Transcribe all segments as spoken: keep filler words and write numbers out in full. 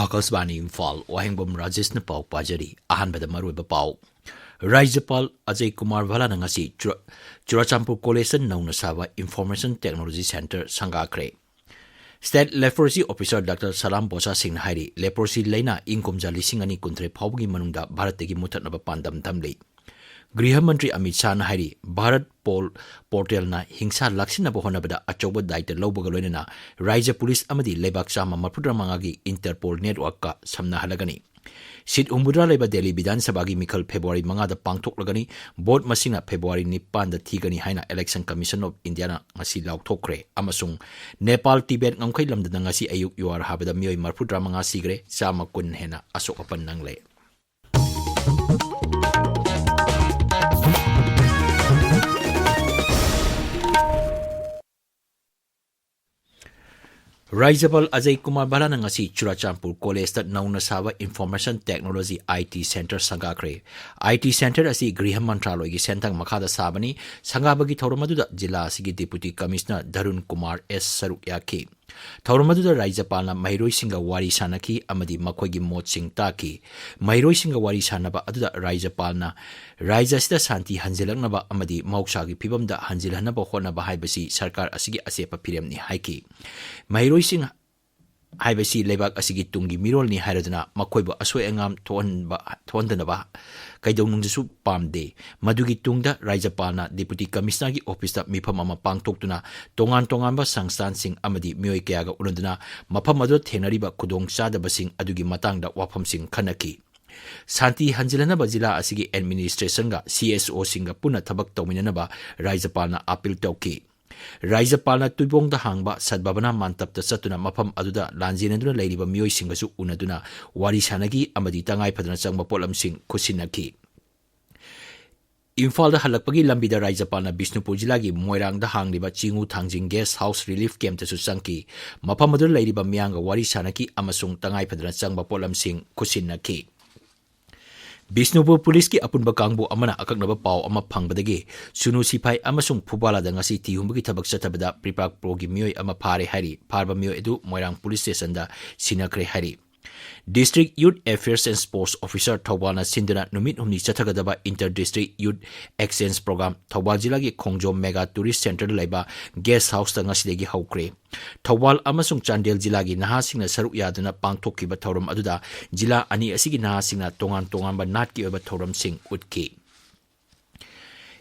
ꯑꯀꯥꯁꯕꯥꯅꯤ ꯏꯝꯐꯥꯜ, ꯋꯥꯍꯦꯡꯕꯝ ꯔꯥꯖꯦꯁꯅ ꯄꯥꯎ ꯄꯥꯖꯔꯤ꯫ ꯑꯍꯥꯟꯕꯗ ꯃꯔꯨꯑꯣꯏꯕ ꯄꯥꯎ꯫ ꯔꯥꯖ꯭ꯌꯄꯥꯜ ꯑꯖꯌ ꯀꯨꯃꯥꯔ ꯚꯜꯂꯥꯅ ꯉꯁꯤ ꯆꯨꯔ-, ꯆꯨꯔꯥꯆꯥꯟꯄꯨꯔ ꯀꯣꯂꯦꯖꯇ ꯅꯧꯅ ꯁꯥꯕ ꯏꯟꯐꯣꯔꯃꯦꯁꯟ ꯇꯦꯛꯅꯣꯂꯣꯖꯤ ꯁꯦꯟꯇꯔ ꯁꯪꯒꯥꯈ꯭ꯔꯦ꯫ State leprosy officer doctor Salam Bocha ꯁꯤꯡꯅ ꯍꯥꯏꯔꯤ, ꯂꯦꯄ꯭ꯔꯣꯁꯤ ꯂꯩꯅꯥ ꯏꯪ ꯀꯨꯝꯖꯥ ꯂꯤꯁꯤꯡ ꯑꯅꯤ ꯀꯨꯟꯇꯔꯦꯠ ꯐꯥꯎꯕꯒꯤ ꯃꯅꯨꯡꯗ ꯚꯥꯔꯠꯇꯒꯤ ꯃꯨꯠꯊꯠꯅꯕ ꯄꯥꯟꯗꯝ ꯊꯝꯂꯤ꯫ ꯒ꯭ꯔꯤꯍ ꯃꯟꯇ꯭ꯔꯤ ꯑꯃꯤꯠ ꯁꯥꯍꯅ ꯍꯥꯏꯔꯤ, ꯚꯥꯔꯠ ꯄꯣꯜ ꯄꯣꯔꯇꯦꯜꯅ ꯍꯤꯡꯁꯥ ꯂꯥꯛꯁꯤꯟꯅꯕ ꯍꯣꯠꯅꯕꯗ ꯑꯆꯧꯕ ꯗꯥꯏꯇ ꯂꯧꯕꯒ ꯂꯣꯏꯅꯅ ꯔꯥꯖ꯭ꯌ ꯄꯨꯂꯤꯁ ꯑꯃꯗꯤ ꯂꯩꯕꯥꯛ ꯆꯥꯝꯃ ꯃꯔꯤꯐꯨꯇꯔꯥ ꯃꯉꯥꯒꯤ ꯏꯟꯇꯔꯄꯣꯜ ꯅꯦꯠꯋꯥꯔꯛꯀ ꯁꯝꯅꯍꯜꯂꯒꯅꯤ꯫ ꯁꯤꯠ ꯍꯨꯝꯐꯨꯇꯔꯥ ꯂꯩꯕ ꯗꯦꯜꯂꯤ ꯕꯤꯙꯥꯟ ꯁꯚꯥꯒꯤ ꯃꯤꯈꯜ ꯐꯦꯕ꯭ꯔꯨꯋꯥꯔꯤ ꯃꯉꯥꯗ ꯄꯥꯡꯊꯣꯛꯂꯒꯅꯤ꯫ ꯚꯣꯠ ꯃꯁꯤꯡꯅ ꯐꯦꯕ꯭ꯔꯨꯋꯥꯔꯤ ꯅꯤꯄꯥꯟꯗ ꯊꯤꯒꯅꯤ ꯍꯥꯏꯅ ꯏꯂꯦꯛꯁꯟ ꯀꯃꯤꯁꯟ ꯑꯣꯐ ꯏꯟꯗꯤꯌꯥꯅ ꯉꯁꯤ ꯂꯥꯎꯊꯣꯛꯈ꯭ꯔꯦ꯫ ꯑꯃꯁꯨꯡ ꯅꯦꯄꯥꯜ ꯇꯤꯕꯦꯠ ꯉꯝꯈꯩ ꯂꯝꯗꯝꯗ ꯉꯁꯤ ꯑꯌꯨꯛ ꯌꯨꯍꯥꯔ ꯍꯥꯕꯗ ꯃꯤꯑꯣꯏ ꯃꯔꯤꯐꯨꯇꯔꯥ ꯃꯉꯥ ꯁꯤꯈ꯭ꯔꯦ, ꯆꯥꯝꯃ ꯀꯨꯟ ꯍꯦꯟꯅ ꯑꯁꯣꯛ ꯑꯄꯟ ꯅꯪꯂꯦ꯫ ꯔꯥꯖ꯭ꯌꯄꯥꯜ ꯑꯖꯌ ꯀꯨꯃꯥꯔ ꯚꯜꯂꯥꯅ ꯉꯁꯤ ꯆꯨꯔꯥꯆꯥꯟꯄꯨꯔ ꯀꯣꯂꯦꯖꯇ ꯅꯧꯅ ꯁꯥꯕ ꯏꯟꯐꯣꯔꯃꯦꯁꯟ ꯇꯦꯛꯅꯣꯂꯣꯖꯤ, ꯑꯥꯏ ꯇꯤ, ꯁꯦꯟꯇꯔ ꯁꯪꯒꯥꯈ꯭ꯔꯦ꯫ ꯑꯥꯏ ꯇꯤ ꯁꯦꯟꯇꯔ ꯑꯁꯤ ꯒ꯭ꯔꯤꯍ ꯃꯟꯇ꯭ꯔꯥꯂꯣꯏꯒꯤ ꯁꯦꯟꯊꯪ ꯃꯈꯥꯗ ꯁꯥꯕꯅꯤ꯫ ꯁꯪꯒꯥꯕꯒꯤ ꯊꯧꯔꯝ ꯑꯗꯨꯗ ꯖꯤꯂꯥ ꯑꯁꯤꯒꯤ ꯗꯤꯄꯨꯇꯤ ꯀꯃꯤꯁꯅꯔ ꯙꯔꯨꯟ ꯀꯨꯃꯥꯔ ꯑꯦꯁ ꯁꯔꯨꯛ ꯌꯥꯈꯤ꯫ ꯊꯧꯔꯝ ꯑꯗꯨꯗ ꯔꯥꯖ꯭ꯌꯄꯥꯜꯅ ꯃꯍꯩꯔꯣꯏꯁꯤꯡꯒ ꯋꯥꯔꯤ ꯁꯥꯅꯈꯤ ꯑꯃꯗꯤ ꯃꯈꯣꯏꯒꯤ ꯃꯣꯠꯁꯤꯡ ꯇꯥꯈꯤ꯫ ꯃꯍꯩꯔꯣꯏꯁꯤꯡꯒ ꯋꯥꯔꯤ ꯁꯥꯅꯕ ꯑꯗꯨꯗ ꯔꯥꯖ꯭ꯌꯄꯥꯜꯅ ꯔꯥꯖ꯭ꯌ ꯑꯁꯤꯗ ꯁꯥꯟꯇꯤ ꯍꯟꯖꯤꯜꯂꯛꯅꯕ ꯑꯃꯗꯤ ꯃꯍꯧꯁꯥꯒꯤ ꯐꯤꯕꯝꯗ ꯍꯟꯖꯤꯜꯍꯟꯅꯕ ꯍꯣꯠꯅꯕ ꯍꯥꯏꯕꯁꯤ ꯁꯔꯀꯥꯔ ꯑꯁꯤꯒꯤ ꯑꯆꯦꯠꯄ ꯐꯤꯔꯦꯞꯅꯤ ꯍꯥꯏꯈꯤ꯫ ꯃꯍꯩꯔꯣꯏꯁꯤꯡ ꯍꯥꯏꯕꯁꯤ ꯂꯩꯕꯥꯛ ꯑꯁꯤꯒꯤ ꯇꯨꯡꯒꯤ ꯃꯤꯔꯣꯜꯅꯤ ꯍꯥꯏꯔꯗꯨꯅ ꯃꯈꯣꯏꯕꯨ ꯑꯁꯣꯏ ꯑꯉꯥꯝ ꯊꯣꯛꯍꯟꯕ, ꯊꯣꯛꯍꯟꯗꯅꯕ ꯀꯩꯗꯧꯅꯨꯡꯗꯁꯨ ꯄꯥꯝꯗꯦ꯫ ꯃꯗꯨꯒꯤ ꯇꯨꯡꯗ ꯔꯥꯖ꯭ꯌꯄꯥꯜꯅ ꯗꯤꯄꯨꯇꯤ ꯀꯃꯤꯁꯅꯔꯒꯤ ꯑꯣꯐꯤꯁꯇ ꯃꯤꯐꯝ ꯑꯃ ꯄꯥꯡꯊꯣꯛꯇꯨꯅ ꯇꯣꯉꯥꯟ ꯇꯣꯉꯥꯟꯕ ꯁꯪꯁꯊꯥꯟꯁꯤꯡ ꯑꯃꯗꯤ ꯃꯤꯑꯣꯏ ꯀꯌꯥꯒ ꯎꯅꯗꯨꯅ ꯃꯐꯝ ꯑꯗꯨꯗ ꯊꯦꯡꯅꯔꯤꯕ ꯈꯨꯗꯣꯡꯆꯥꯗꯕꯁꯤꯡ ꯑꯗꯨꯒꯤ ꯃꯇꯥꯡꯗ ꯋꯥꯐꯝꯁꯤꯡ ꯈꯟꯅꯈꯤ꯫ ꯁꯥꯟꯇꯤ ꯍꯟꯖꯤꯜꯍꯟꯅꯕ ꯖꯤꯂꯥ ꯑꯁꯤꯒꯤ ꯑꯦꯗꯃꯤꯅꯤꯁꯇ꯭ꯔꯦꯁꯟꯒ ꯁꯤ ꯑꯦꯁ ꯑꯣꯁꯤꯡꯒ ꯄꯨꯟꯅ ꯊꯕꯛ ꯇꯧꯃꯤꯟꯅꯅꯕ ꯔꯥꯖ꯭ꯌꯄꯥꯜꯅ ꯑꯥꯄꯤꯜ ꯇꯧꯈꯤ꯫ ꯔꯥꯖ꯭ꯌꯄꯥꯜꯅ ꯇꯨꯏꯕꯣꯡꯗ ꯍꯥꯡꯕ ꯁꯗꯚꯥꯕꯅꯥ ꯃꯟꯇꯞꯇ ꯆꯠꯇꯨꯅ ꯃꯐꯝ ꯑꯗꯨꯗ ꯂꯥꯟꯖꯦꯟꯅꯗꯨꯅ ꯂꯩꯔꯤꯕ ꯃꯤꯑꯣꯏꯁꯤꯡꯒꯁꯨ ꯎꯅꯗꯨꯅ ꯋꯥꯔꯤ ꯁꯥꯅꯈꯤ ꯑꯃꯗꯤ ꯇꯉꯥꯏ ꯐꯗꯅ ꯆꯪꯕ ꯄꯣꯠꯂꯝꯁꯤꯡ ꯈꯨꯠꯁꯤꯟꯅꯈꯤ꯫ ꯏꯝꯐꯥꯜꯗ ꯍꯜꯂꯛꯄꯒꯤ ꯂꯝꯕꯤꯗ ꯔꯥꯖ꯭ꯌꯄꯥꯜꯅ ꯕꯤꯁꯅꯨꯄꯨꯔ ꯖꯤꯂꯥꯒꯤ ꯃꯣꯏꯔꯥꯡꯗ ꯍꯥꯡꯂꯤꯕ ꯆꯤꯉꯨ ꯊꯥꯡꯖꯤꯡ ꯒꯦꯁ ꯍꯥꯎꯁ ꯔꯤꯂꯤꯐ ꯀꯦꯝꯞꯇꯁꯨ ꯆꯪꯈꯤ꯫ ꯃꯐꯝ ꯑꯗꯨꯗ ꯂꯩꯔꯤꯕ ꯃꯤꯌꯥꯝꯒ ꯋꯥꯔꯤ ꯁꯥꯅꯈꯤ ꯑꯃꯁꯨꯡ ꯇꯉꯥꯏ ꯐꯗꯅ ꯆꯪꯕ ꯄꯣꯠꯂꯝꯁꯤꯡ ꯈꯨꯠꯁꯤꯟꯅꯈꯤ꯫ ꯕꯤꯁꯅꯨꯄꯨꯔ ꯄꯨꯂꯤꯁꯀꯤ ꯑꯄꯨꯟꯕ ꯀꯥꯡꯕꯨ ꯑꯃꯅ ꯑꯀꯛꯅꯕ ꯄꯥꯎ ꯑꯃ ꯐꯪꯕꯗꯒꯤ ꯁꯨꯅꯨ ꯁꯤꯐꯥꯏ ꯑꯃꯁꯨꯡ ꯐꯨꯕꯥꯂꯥꯗ ꯉꯁꯤ ꯊꯤ ꯍꯨꯝꯕꯒꯤ ꯊꯕꯛ ꯆꯠꯊꯕꯗ ꯄ꯭ꯔꯤꯄꯥꯛ ꯄ꯭ꯔꯣꯒꯤ ꯃꯤꯑꯣꯏ ꯑꯃ ꯐꯥꯔꯦ ꯍꯥꯏꯔꯤ꯫ ꯐꯥꯔꯕ ꯃꯤꯑꯣꯏ ꯑꯗꯨ ꯃꯣꯏꯔꯥꯡ ꯄꯨꯂꯤꯁ ꯁ꯭ꯇꯦꯁꯟꯗ ꯁꯤꯟꯅꯈ꯭ꯔꯦ ꯍꯥꯏꯔꯤ꯫ District Youth Affairs and Sports Officer ꯊꯧꯕꯥꯜꯅ ꯁꯤꯟꯗꯨꯅ ꯅꯨꯃꯤꯠ ꯍꯨꯝꯅꯤ ꯆꯠꯊꯒꯗꯕ Inter District Youth Exchange Program Thoubal ꯖꯤꯂꯥꯒꯤ ꯈꯣꯡꯖꯣꯝ Mega Tourist Centreꯗ ꯂꯩꯕ Guest Houseꯇ ꯉꯁꯤꯗꯒꯤ ꯍꯧꯈ꯭ꯔꯦ꯫ ꯊꯧꯕꯥꯜ ꯑꯃꯁꯨꯡ ꯆꯥꯟꯗꯦꯜ ꯖꯤꯂꯥꯒꯤ ꯅꯍꯥꯁꯤꯡꯅ ꯁꯔꯨꯛ ꯌꯥꯗꯨꯅ ꯄꯥꯡꯊꯣꯛꯈꯤꯕ ꯊꯧꯔꯝ ꯑꯗꯨꯗ ꯖꯤꯂꯥ ꯑꯅꯤ ꯑꯁꯤꯒꯤ ꯅꯍꯥꯁꯤꯡꯅ ꯇꯣꯉꯥꯟ ꯇꯣꯉꯥꯟꯕ ꯅꯥꯠꯀꯤ ꯑꯣꯏꯕ ꯊꯧꯔꯝꯁꯤꯡ ꯎꯠꯈꯤ꯫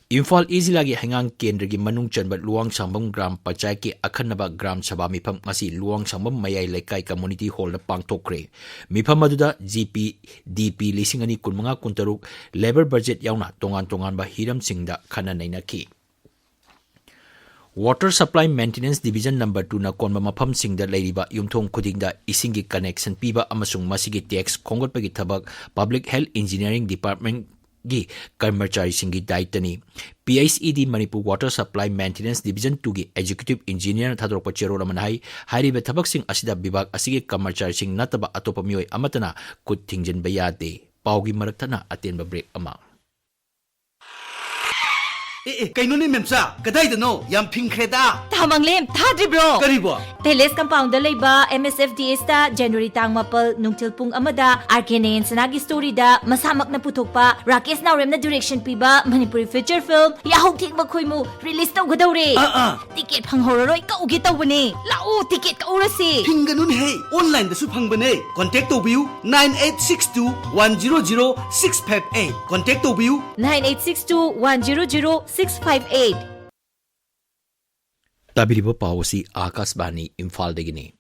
ꯏꯝꯐꯥꯜ ꯏꯁ ꯖꯤꯂꯥꯒꯤ ꯍꯩꯉꯥꯡ ꯀꯦꯟꯗ꯭ꯔꯒꯤ ꯃꯅꯨꯡ ꯆꯟꯕ ꯂꯨꯋꯥꯡꯁꯥꯡꯕꯝ ꯒ꯭ꯔꯥꯝ ꯄꯟꯆꯥꯌꯠꯀꯤ ꯑꯈꯟꯅꯕ ꯒ꯭ꯔꯥꯝ ꯁꯚꯥ ꯃꯤꯐꯝ ꯉꯁꯤ ꯂꯨꯋꯥꯡꯁꯥꯡꯕꯝ ꯃꯌꯥꯏ ꯂꯩꯀꯥꯏ Community Hallꯗ ꯄꯥꯡꯊꯣꯛꯈ꯭ꯔꯦ꯫ ꯃꯤꯐꯝ ꯑꯗꯨꯗ ꯖꯤ ꯄꯤ ꯗꯤ ꯄꯤ ꯂꯤꯁꯤꯡ ꯑꯅꯤ ꯀꯨꯟꯃꯉꯥ ꯀꯨꯟꯇꯔꯨꯛ, Labour Budget ꯌꯥꯎꯅ ꯇꯣꯉꯥꯟ ꯇꯣꯉꯥꯟꯕ ꯍꯤꯔꯝꯁꯤꯡꯗ ꯈꯟꯅ ꯅꯩꯅꯈꯤ꯫ Water Supply Maintenance Division Number Twoꯅ ꯀꯣꯟꯕ ꯃꯐꯝꯁꯤꯡꯗ ꯂꯩꯔꯤꯕ ꯌꯨꯝꯊꯣꯡ ꯈꯨꯗꯤꯡꯗ ꯏꯁꯤꯡꯒꯤ connection ꯄꯤꯕ ꯑꯃꯁꯨꯡ ꯃꯁꯤꯒꯤ tax ꯈꯣꯝꯒꯠꯄꯒꯤ ꯊꯕꯛ Public Health Engineering Departmentꯒꯤ ꯀꯔꯃꯆꯥꯔꯤꯁꯤꯡꯒꯤ ꯗꯥꯌꯤꯠꯇꯅꯤ꯫ P H E D Manipur Water Supply Maintenance Division Twoꯒꯤ Executive Engineerꯅ ꯊꯥꯗꯣꯔꯛꯄ ꯆꯦꯔꯣꯜ ꯑꯃꯅ ꯍꯥꯏ, ꯍꯥꯏꯔꯤꯕ ꯊꯕꯛꯁꯤꯡ ꯑꯁꯤꯗ ꯕꯤꯚꯥꯒ ꯑꯁꯤꯒꯤ ꯀꯔꯃꯆꯥꯔꯤꯁꯤꯡ ꯅꯠꯇꯕ ꯑꯇꯣꯞꯄ ꯃꯤꯑꯣꯏ ꯑꯃꯠꯇꯅ ꯈꯨꯠ ꯊꯤꯡꯖꯤꯟꯕ ꯌꯥꯗꯦ꯫ ꯄꯥꯎꯒꯤ ꯃꯔꯛ ꯊꯠꯅ ꯑꯇꯦꯟꯕ break ꯑꯃ꯫ ꯑꯦ, ꯑꯦ, ꯀꯩꯅꯣꯅꯦ ꯃꯦꯝꯆꯥ, ꯀꯗꯥꯏꯗꯅꯣ? ꯌꯥꯝ ꯊꯤꯡꯈ꯭ꯔꯦꯗ꯫ ꯇꯥ ꯃꯪꯂꯦꯝ, ꯊꯥꯗ꯭ꯔꯤꯕ꯭ꯔꯣ? ꯀꯔꯤꯕꯣ? Palace Compoundꯗ ꯂꯩꯕ M S F D Sꯇ January ꯇꯥꯡ ꯃꯥꯄꯜ ꯅꯨꯡꯊꯤꯜ ꯄꯨꯡ ꯑꯃꯗ R K Nayan Sanaꯒꯤ storyꯗ ꯃꯁꯥꯃꯛꯅ ꯄꯨꯊꯣꯛꯄ ꯔꯥꯀꯦꯁ ꯅꯥꯎꯔꯦꯝꯅ direction ꯄꯤꯕ ꯃꯅꯤꯄꯨꯔꯤ feature film ꯌꯥꯍꯧ ꯊꯦꯡꯕ ꯈꯣꯏꯃꯨ release ꯇꯧꯒꯗꯧꯔꯦ꯫ ꯑꯥ, ꯑꯥ꯫ Ticket ꯐꯪꯍꯧꯔꯔꯣꯏ, ꯀꯛꯎꯒꯦ ꯇꯧꯕꯅꯦ꯫ ꯂꯥꯛꯑꯣ, ticket ꯀꯛꯎꯔꯁꯦ꯫ ꯊꯤꯡꯒꯅꯨꯅꯦꯍꯦ, onlineꯗꯁꯨ ꯐꯪꯕꯅꯦ꯫ Contact ꯇꯧꯕꯤꯌꯨ, nine eight six two one zero zero six five eight꯫ Contact ꯇꯧꯕꯤꯌꯨ꯫ Nine eight six two one zero zero six five eight꯫ ꯇꯥꯕꯤꯔꯤꯕ ꯄꯥꯎ ꯑꯁꯤ ꯑꯥꯀꯥꯁꯕꯥꯅꯤ ꯏꯝꯐꯥꯜꯗꯒꯤꯅꯤ꯫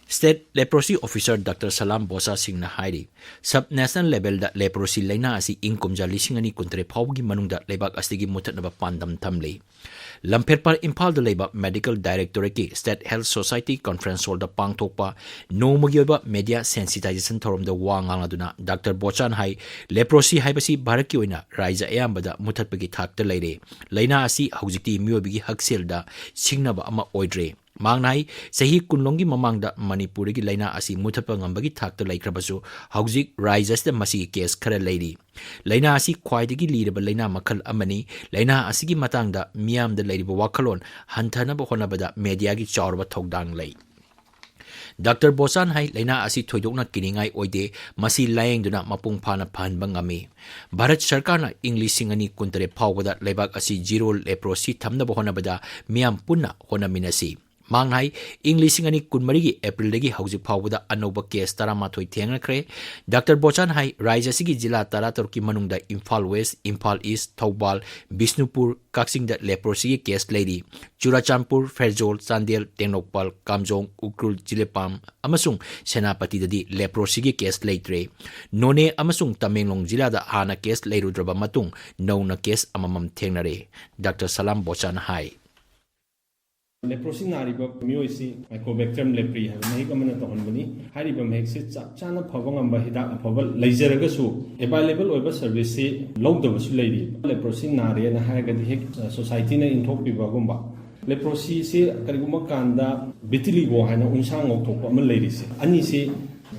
State Leprosy Officer Doctor ꯁꯂꯥꯝ ꯕꯣꯁꯥ ꯁꯤꯡꯅ ꯍꯥꯏꯔꯤ, sub national levelꯗ leprosy ꯂꯩꯅꯥ ꯑꯁꯤ ꯏꯪ ꯀꯨꯝꯖꯥ ꯂꯤꯁꯤꯡ ꯑꯅꯤ ꯀꯨꯟꯇꯔꯦꯠ ꯐꯥꯎꯕꯒꯤ ꯃꯅꯨꯡꯗ ꯂꯩꯕꯥꯛ ꯑꯁꯤꯗꯒꯤ ꯃꯨꯠꯊꯠꯅꯕ ꯄꯥꯟꯗꯝ ꯊꯝꯂꯤ꯫ ꯂꯝꯐꯦꯜꯄꯥꯠ ꯏꯝꯐꯥꯜꯗ ꯂꯩꯕ Medical Directorateꯀꯤ State Health Society Conference Hallꯗ ꯄꯥꯡꯊꯣꯛꯄ ꯅꯣꯡꯃꯒꯤ ꯑꯣꯏꯕ media sensitization ꯊꯧꯔꯝꯗ ꯋꯥ ꯉꯥꯡꯂꯗꯨꯅ Doctor ꯕꯣꯁꯥꯅ ꯍꯥꯏ, leprosy ꯍꯥꯏꯕꯁꯤ ꯚꯥꯔꯠꯀꯤ ꯑꯣꯏꯅ ꯔꯥꯖ꯭ꯌ ꯑꯌꯥꯝꯕꯗ ꯃꯨꯠꯊꯠꯄꯒꯤ ꯊꯥꯛꯇ ꯂꯩꯔꯦ꯫ ꯂꯩꯅꯥ ꯑꯁꯤ ꯍꯧꯖꯤꯛꯇꯤ ꯃꯤꯑꯣꯏꯕꯒꯤ ꯍꯛꯁꯦꯜꯗ ꯁꯤꯡꯅꯕ ꯑꯃ ꯑꯣꯏꯗ꯭ꯔꯦ꯫ ꯃꯍꯥꯛꯅ ꯍꯥꯏ, ꯆꯍꯤ ꯀꯨꯟꯂꯣꯝꯒꯤ ꯃꯃꯥꯡꯗ ꯃꯅꯤꯄꯨꯔꯗꯒꯤ ꯂꯥꯏꯅꯥ ꯑꯁꯤ ꯃꯨꯊꯠꯄ ꯉꯝꯕꯒꯤ ꯊꯥꯛꯇ ꯂꯩꯈ꯭ꯔꯕꯁꯨ, ꯍꯧꯖꯤꯛ ꯔꯥꯖ꯭ꯌ ꯑꯁꯤꯗ ꯃꯁꯤꯒꯤ ꯀꯦꯁ ꯈꯔ ꯂꯩꯔꯤ꯫ ꯂꯥꯏꯅꯥ ꯑꯁꯤ ꯈ꯭ꯋꯥꯏꯗꯒꯤ ꯂꯤꯔꯕ ꯂꯥꯏꯅꯥ ꯃꯈꯜ ꯑꯃꯅꯤ꯫ ꯂꯥꯏꯅꯥ ꯑꯁꯤꯒꯤ ꯃꯇꯥꯡꯗ ꯃꯤꯌꯥꯝꯗ ꯂꯩꯔꯤꯕ ꯋꯥꯈꯜꯂꯣꯟ ꯍꯟꯊꯅꯕ ꯍꯣꯠꯅꯕꯗ ꯃꯦꯗꯤꯌꯥꯒꯤ ꯆꯥꯎꯔꯕ ꯊꯧꯗꯥꯡ ꯂꯩ꯫ ꯗꯥꯛꯇꯔ ꯕꯣꯆꯥꯟ ꯍꯥꯏ, ꯂꯥꯏꯅꯥ ꯑꯁꯤ ꯊꯣꯏꯗꯣꯛꯅ ꯀꯤꯅꯤꯡꯉꯥꯏ ꯑꯣꯏꯗꯦ, ꯃꯁꯤ ꯂꯥꯌꯦꯡꯗꯨꯅ ꯃꯄꯨꯡ ꯐꯥꯅ ꯐꯍꯟꯕ ꯉꯝꯃꯤ꯫ ꯚꯥꯔꯠ ꯁꯔꯀꯥꯔꯅ ꯏꯪ ꯂꯤꯁꯤꯡ ꯑꯅꯤ ꯀꯨꯟꯇꯔꯦꯠ ꯐꯥꯎꯕꯗ ꯂꯩꯕꯥꯛ ꯑꯁꯤ ꯖꯤꯔꯣ ꯂꯦꯄ꯭ꯔꯣꯁꯤ ꯊꯝꯅꯕ ꯍꯣꯠꯅꯕꯗ ꯃꯤꯌꯥꯝ ꯄꯨꯟꯅ ꯍꯣꯠꯅꯃꯤꯟꯅꯁꯤ꯫ ꯃꯍꯥꯛꯅ ꯍꯥꯏ, ꯏꯪ ꯂꯤꯁꯤꯡ ꯑꯅꯤ ꯀꯨꯟꯃꯔꯤꯒꯤ ꯑꯦꯄ꯭ꯔꯤꯜꯗꯒꯤ ꯍꯧꯖꯤꯛ ꯐꯥꯎꯕꯗ ꯑꯅꯧꯕ ꯀꯦꯁ ꯇꯔꯥꯃꯥꯊꯣꯏ ꯊꯦꯡꯅꯈ꯭ꯔꯦ꯫ ꯗꯥꯛꯇꯔ ꯕꯣꯆꯥꯟ ꯍꯥꯏ, ꯔꯥꯖ꯭ꯌ ꯑꯁꯤꯒꯤ ꯖꯤꯂꯥ ꯇꯔꯥꯇꯔꯨꯛꯀꯤ ꯃꯅꯨꯡꯗ ꯏꯝꯐꯥꯜ ꯋꯦꯁ, ꯏꯝꯐꯥꯜ ꯏꯁ, ꯊꯧꯕꯥꯜ, ꯕꯤꯁꯅꯨꯄꯨꯔ, ꯀꯛꯆꯤꯡꯗ ꯂꯦꯄ꯭ꯔꯣꯁꯤꯒꯤ ꯀꯦꯁ ꯂꯩꯔꯤ꯫ ꯆꯨꯔꯥꯆꯥꯟꯄꯨꯔ, ꯐꯦꯔꯖꯣꯜ, ꯆꯥꯟꯗꯦꯜ, ꯇꯦꯡꯅꯧꯄꯜ, ꯀꯥꯝꯖꯣꯡ, ꯎꯈ꯭ꯔꯨꯜ, ꯖꯤꯔꯤꯕꯥꯝ ꯑꯃꯁꯨꯡ ꯁꯦꯅꯥꯄꯇꯤꯗꯗꯤ ꯂꯦꯄ꯭ꯔꯣꯁꯤꯒꯤ ꯀꯦꯁ ꯂꯩꯇ꯭ꯔꯦ꯫ ꯅꯣꯅꯦ ꯑꯃꯁꯨꯡ ꯇꯃꯦꯡꯂꯣꯡ ꯖꯤꯂꯥꯗ ꯍꯥꯟꯅ ꯀꯦꯁ ꯂꯩꯔꯨꯗ꯭ꯔꯕ ꯃꯇꯨꯡ ꯅꯧꯅ ꯀꯦꯁ ꯑꯃꯃꯝ ꯊꯦꯡꯅꯔꯦ꯫ ꯗꯥꯛꯇꯔ ꯁꯂꯥꯝ ꯕꯣꯆꯥꯟ ꯍꯥꯏ꯫ ꯂꯦꯄ꯭ꯔꯣꯁꯤ ꯅꯥꯔꯤꯕ ꯃꯤꯑꯣꯏꯁꯤ Mycobacterium leprae ꯍꯥꯏꯕ ꯃꯍꯤꯛ ꯑꯃꯅ ꯇꯧꯍꯟꯕꯅꯤ꯫ ꯍꯥꯏꯔꯤꯕ ꯃꯍꯤꯛꯁꯤ ꯆꯞ ꯆꯥꯅ ꯐꯕ ꯉꯝꯕ ꯍꯤꯗꯥꯛ ꯑꯐꯕ ꯂꯩꯖꯔꯒꯁꯨ, available ꯑꯣꯏꯕ ꯁꯔꯚꯤꯁꯁꯤ ꯂꯧꯗꯕꯁꯨ ꯂꯩꯔꯤ꯫ ꯂꯦꯄ꯭ꯔꯣꯁꯤ ꯅꯥꯔꯦꯅ ꯍꯥꯏꯔꯒꯗꯤ ꯍꯦꯛ, ꯑ, ꯁꯣꯁꯥꯏꯇꯤꯅ ꯏꯟꯊꯣꯛꯄꯤꯕꯒꯨꯝꯕ꯫ ꯂꯦꯄ꯭ꯔꯣꯁꯤꯁꯤ ꯀꯔꯤꯒꯨꯝꯕ ꯀꯥꯟꯗ vitiligo ꯍꯥꯏꯅ ꯎꯟꯁꯥ ꯉꯧꯊꯣꯛꯄ ꯑꯃ ꯂꯩꯔꯤꯁꯦ, ꯑꯅꯤꯁꯤ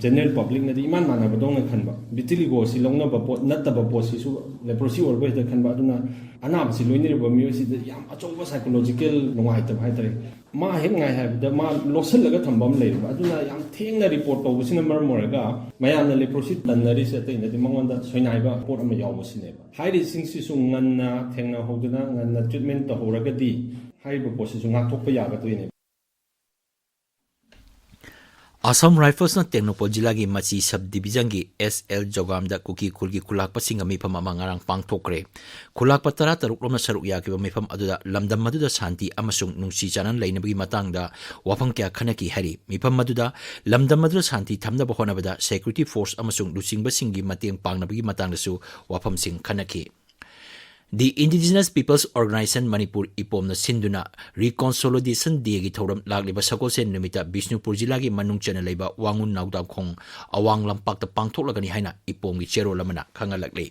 ꯖꯦꯅꯔꯦꯜ ꯄꯕ꯭ꯂꯤꯛꯅꯗꯤ ꯏꯃꯥꯟ ꯃꯥꯟꯅꯕꯗꯧꯅ ꯈꯟꯕ, vitiligo ꯁꯤ ꯂꯧꯅꯕ ꯄꯣꯠ ꯅꯠꯇꯕ ꯄꯣꯠꯁꯤꯁꯨ ꯂꯦꯄ꯭ꯔꯣꯁꯤ ꯑꯣꯏꯔꯕ ꯍꯦꯛꯇ ꯈꯟꯕ꯫ ꯑꯗꯨꯅ ꯑꯅꯥꯕꯁꯤ ꯂꯣꯏꯅꯔꯤꯕ ꯃꯤꯑꯣꯏꯁꯤꯗ ꯌꯥꯝ ꯑꯆꯧꯕ psychological ꯅꯨꯡꯉꯥꯏꯇꯕ ꯍꯥꯏꯇꯥꯔꯦ꯫ ꯃꯥ ꯍꯦꯛ ꯉꯥꯏ ꯍꯥꯏꯕꯗ ꯃꯥ ꯂꯣꯠꯁꯤꯜꯂꯒ ꯊꯝꯕ ꯑꯃ ꯂꯩꯔꯤꯕ꯫ ꯑꯗꯨꯅ ꯌꯥꯝ ꯊꯦꯡꯅ ꯔꯤꯄꯣꯔꯠ ꯇꯧꯕꯁꯤꯅ ꯃꯔꯝ ꯑꯣꯏꯔꯒ ꯃꯌꯥꯝꯅ ꯂꯦꯄ꯭ꯔꯣꯁꯤ ꯇꯟꯅꯔꯤꯁꯦ ꯑꯇꯩ ꯅꯠꯇꯦ, ꯃꯉꯣꯟꯗ ꯁꯣꯏꯅꯥꯏꯕ ꯄꯣꯠ ꯑꯃ ꯌꯥꯎꯕꯁꯤꯅꯦꯕ꯫ ꯍꯥꯏꯔꯤꯁꯤꯡꯁꯤꯁꯨ ꯉꯟꯅ ꯊꯦꯡꯅꯍꯧꯗꯅ ꯉꯟꯅ ꯇ꯭ꯔꯤꯠꯃꯦꯟ ꯇꯧꯍꯧꯔꯒꯗꯤ ꯍꯥꯏꯔꯤꯕ ꯄꯣꯠꯁꯤꯁꯨ ꯉꯥꯛꯊꯣꯛꯄ ꯌꯥꯒꯗꯣꯏꯅꯦꯕ꯫ ꯑꯁꯥꯝ ꯔꯥꯏꯐꯜꯁꯅ ꯇꯦꯡꯅꯧꯄꯜ ꯖꯤꯂꯥꯒꯤ ꯃꯆꯤ ꯁꯕ ꯗꯤꯕꯤꯖꯟꯒꯤ ꯑꯦꯁ ꯑꯦꯜ ꯖꯣꯒꯥꯝꯗ ꯀꯨꯀꯤ ꯈꯨꯜꯒꯤ ꯈꯨꯂꯥꯛꯄꯁꯤꯡꯒ ꯃꯤꯐꯝ ꯑꯃ ꯉꯔꯥꯡ ꯄꯥꯡꯊꯣꯛꯈ꯭ꯔꯦ꯫ ꯈꯨꯂꯥꯛꯄ ꯇꯔꯥꯇꯔꯨꯛ ꯔꯣꯝꯅ ꯁꯔꯨꯛ ꯌꯥꯈꯤꯕ ꯃꯤꯐꯝ ꯑꯗꯨꯗ ꯂꯝꯗꯝ ꯑꯗꯨꯗ ꯁꯥꯟꯇꯤ ꯑꯃꯁꯨꯡ ꯅꯨꯡꯁꯤ ꯆꯥꯟꯅꯅ ꯂꯩꯅꯕꯒꯤ ꯃꯇꯥꯡꯗ ꯋꯥꯐꯝ ꯀꯌꯥ ꯈꯟꯅꯈꯤ ꯍꯥꯏꯔꯤ꯫ ꯃꯤꯐꯝ ꯑꯗꯨꯗ ꯂꯝꯗꯝ ꯑꯗꯨꯗ ꯁꯥꯟꯇꯤ ꯊꯝꯅꯕ ꯍꯣꯠꯅꯕꯗ security force ꯑꯃꯁꯨꯡ ꯂꯨꯆꯤꯡꯕꯁꯤꯡꯒꯤ ꯃꯇꯦꯡ ꯄꯥꯡꯅꯕꯒꯤ ꯃꯇꯥꯡꯗꯁꯨ ꯋꯥꯐꯝꯁꯤꯡ ꯈꯟꯅꯈꯤ꯫ The Indigenous Peoples Organisation Manipur ꯏꯄꯣꯝꯅ ꯁꯤꯟꯗꯨꯅ Reconsolidation Dayꯒꯤ ꯊꯧꯔꯝ ꯂꯥꯛꯂꯤꯕ ꯁꯒꯣꯜꯁꯦꯟ ꯅꯨꯃꯤꯠꯇ ꯕꯤꯁꯅꯨꯄꯨꯔ ꯖꯤꯂꯥꯒꯤ ꯃꯅꯨꯡ ꯆꯟꯅ ꯂꯩꯕ ꯋꯥꯉꯨ ꯅꯥꯎꯗꯥꯡꯈꯣꯡ ꯑꯋꯥꯡ ꯂꯝꯄꯥꯛꯇ ꯄꯥꯡꯊꯣꯛꯂꯒꯅꯤ ꯍꯥꯏꯅ ꯏꯄꯣꯝꯒꯤ ꯆꯦꯔꯣꯜ ꯑꯃꯅ ꯈꯪꯍꯜꯂꯛꯂꯤ꯫